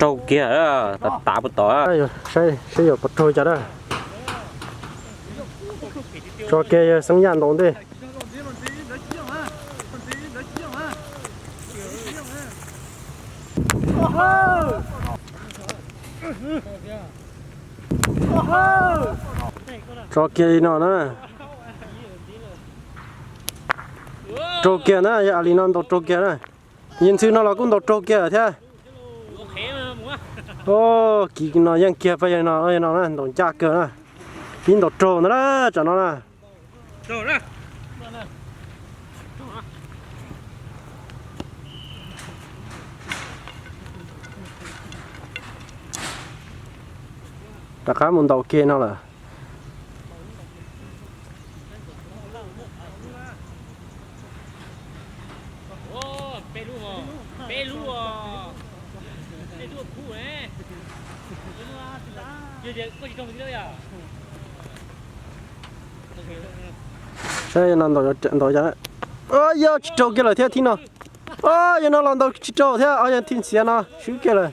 raug kiag, tav puas tom. Saib seb yuav puas raug cas na. Tso kiag yawg Xeeb Yaj ntaus ntej. Tso kiag li no na. Raug kiag na, yog li no ntaus raug kiag na. Yawg Ntxhw no los kuj ntaus raug kiag thiab. Kiv no yeej kiag pab yawg no, yawg no na ntaus ncaj kawg na. Pib ntaus raug ntag na, tsam no na. Rov qab mus ntaus kiag no lawm. Saib no ntaus, ntaus, yog tsis raug kiag lawm thiab thib no. Yog no los ntaus tsis raug thiab, yog thib ntxiv no swb kiag lawm.